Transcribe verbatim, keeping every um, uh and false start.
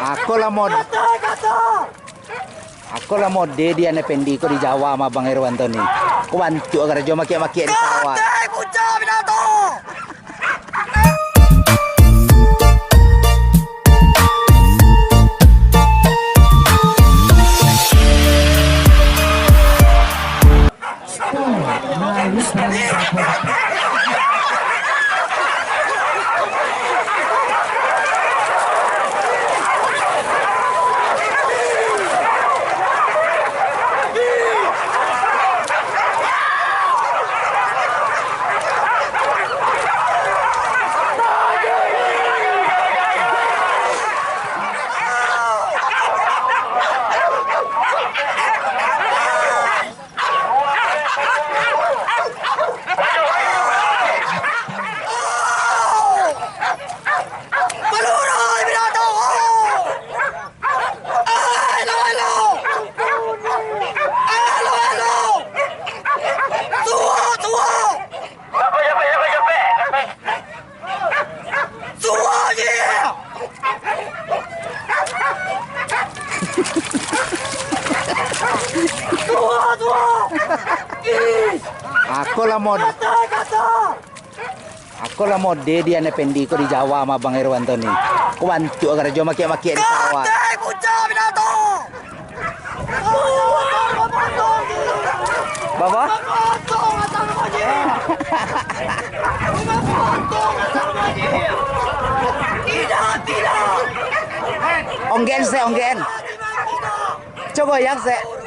Ako lah mod-, ako lah mode di Ane Pendi ko di Jawa ma Abang Irwan tu ni. Ko bantuak karajo makiak-makiak di sawah. Ako lah mod-, ako lah mode di Ane Pendi ko di Jawa ma Abang Irwan tu ni. Ko bantuak karajo makiak-makiak di sawah. Bapa? Onggen se, onggen. Coba yang se.